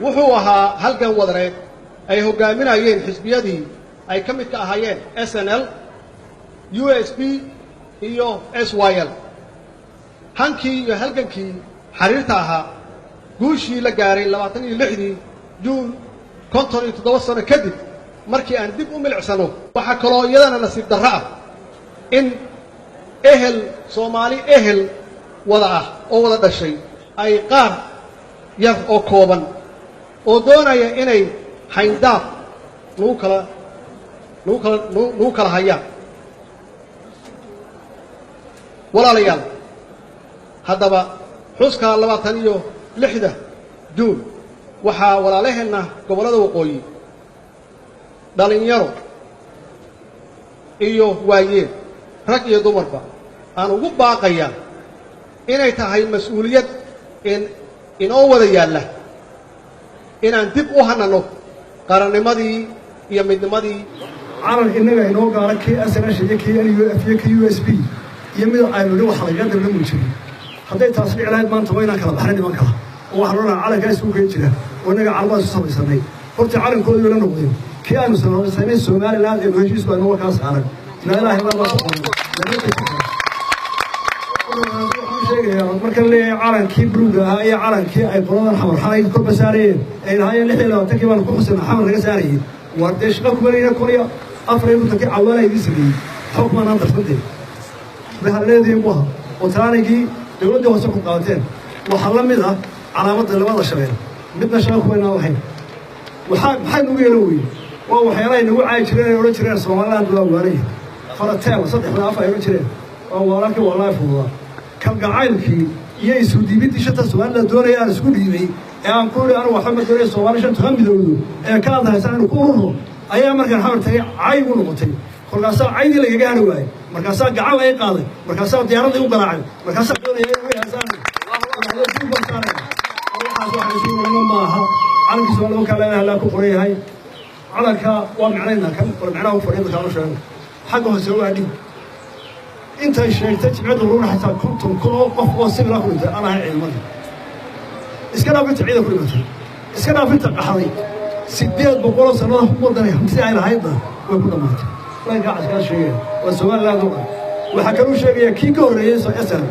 Wuxuu ahaa halgan wadareed ay hoggaaminayeen xisbiyadii ay ka midka ahaayeen SNL, USP iyo SYL. Hankii iyo halgankii xariirta ahaa, guushii la gaaray 26-dii Juun, 57 sano kadib markii aan dib u milicsano, waxaa kaloo iyadana nasiib darro ah in ehel Soomaali, ehel wada ah oo wada dhashay, ay qaar yar oo kooban oo doonaya inay xayndaab nagu kala hayaan. Walaalayaal, haddaba xuska 26-da Juun waxaa walaalaheenna gobollada waqooyi, dhalinyaro iyo waayeel, rag iyo dumarba, aan ugu baaqayaa inay tahay mas-uuliyad in inoo wada yaalla inaan dib u hananno qarannimadii iyo midnimadii. Calan innaga inoo gaara, kii SNL iyo kii NUF iyo kii USP iyo mid aynu nidhi waxa lagaga dabla muu jirin. Hadday taas dhici lahayd, maanta waa inaan kala baxnay nimanka oo waxaan odhanaa calankaa isugu keen jira oo innaga calan baan isu samaysanay. Horta calankoodii la noqdeen kii aanu samaysanay Somaliland ee heshiis baa inoo kaa saaran. Laa ilaaha illa Allah. Waxaan sheegayaa markaan leeyahay calankii buluuga ahaa iyo calankii ay qoladan Xamar xalay kolba saarayeen, ay lahaayeen 26-kii baan ku xusina Xamar laga saarayay, waar dee shaqa kumanayna 1054-kii cawaala idiin sameeyey xog maanaan darsantee bahaleediin bu ahaa oo taanigii dowladdii hoose ku qaateen. Waxaa la mid ah calaamadda labada shabeel, midna shaqa kumaynaan lahayn. Waxaa maxay nugu yeelan weye? Waa waxyaalahay nagu caayi jireen, ay odhan jireen Somaliland waa waalaya farateel saddexda af ay odhan jireen, waa waalaalkii wallaahi fududaa. Kalgacaylkii iyo isu dhiibintii shanta Somaliland doonaya aan isku dhiibay ee aan ku ii anigu waxba ma doonaya, Soomaali shanta ha midowdo ee ka adhaysan inu ku ururo, ayaa markaan Xamar tagay cay u noqotay. Kolkaasaa caydii lagaga hari waayey, markaasaa gacan laga qaaday, markaasaa diyaaradii u garaacay, markaasaa doonaya inay heesaan waxaas. Waxa isu marno maaha. Calankiisa waa laba kaa laa ku qoran yahay. Calanka waa micnaynaa kan bal micnaha u fadhiya markaan u sheego. Xagga hoose waa dhiig. Intay sheegtay Jimciyadda Uruur xataa 50,000 oo qof oo sibila ku dhintay aan ahayn ciidamadii. Iska dhaaf inta ciidan ku dhimatay, iska dhaaf inta qaxday, 800 sano waddan hanti ay lahaydna way ku dhammaatay. Laynkaa caskaa sheegaya waa Somaliland oo dhan. Waxaa kaluu sheegaya kii ka horreeyey SL,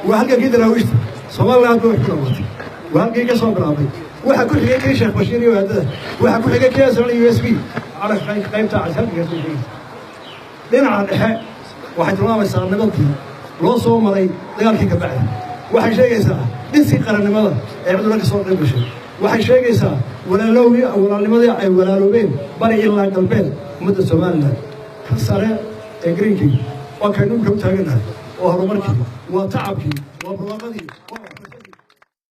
waa halgankii Daraawiishta, Somaliland ba way ku dhammaatay, waa halkii ka soo bilaabay. Waxaa ku xigay kii Sheekh Bashiir iyo waadada, waxaa ku xigay kii SL USP. Calanka qaybta cas halkankaas bay sheegaysa. Dhinaca dhexe waxay tilmaamaysaa nabadii loo soo maray dagaalkii ka bacdi. Waxay sheegaysaa dhiskii qarannimada ee cudurro ka soo qayb gashay. Waxay sheegaysaa walaalowgii, walaalnimadii ay walaaloobeen bari ilaa galbeed ummadda Somaliland. Ka sare ee greenkii waa kaynu imika u taagannahay, waa horumarkii, waa tacabkii, waa barwaaqadii.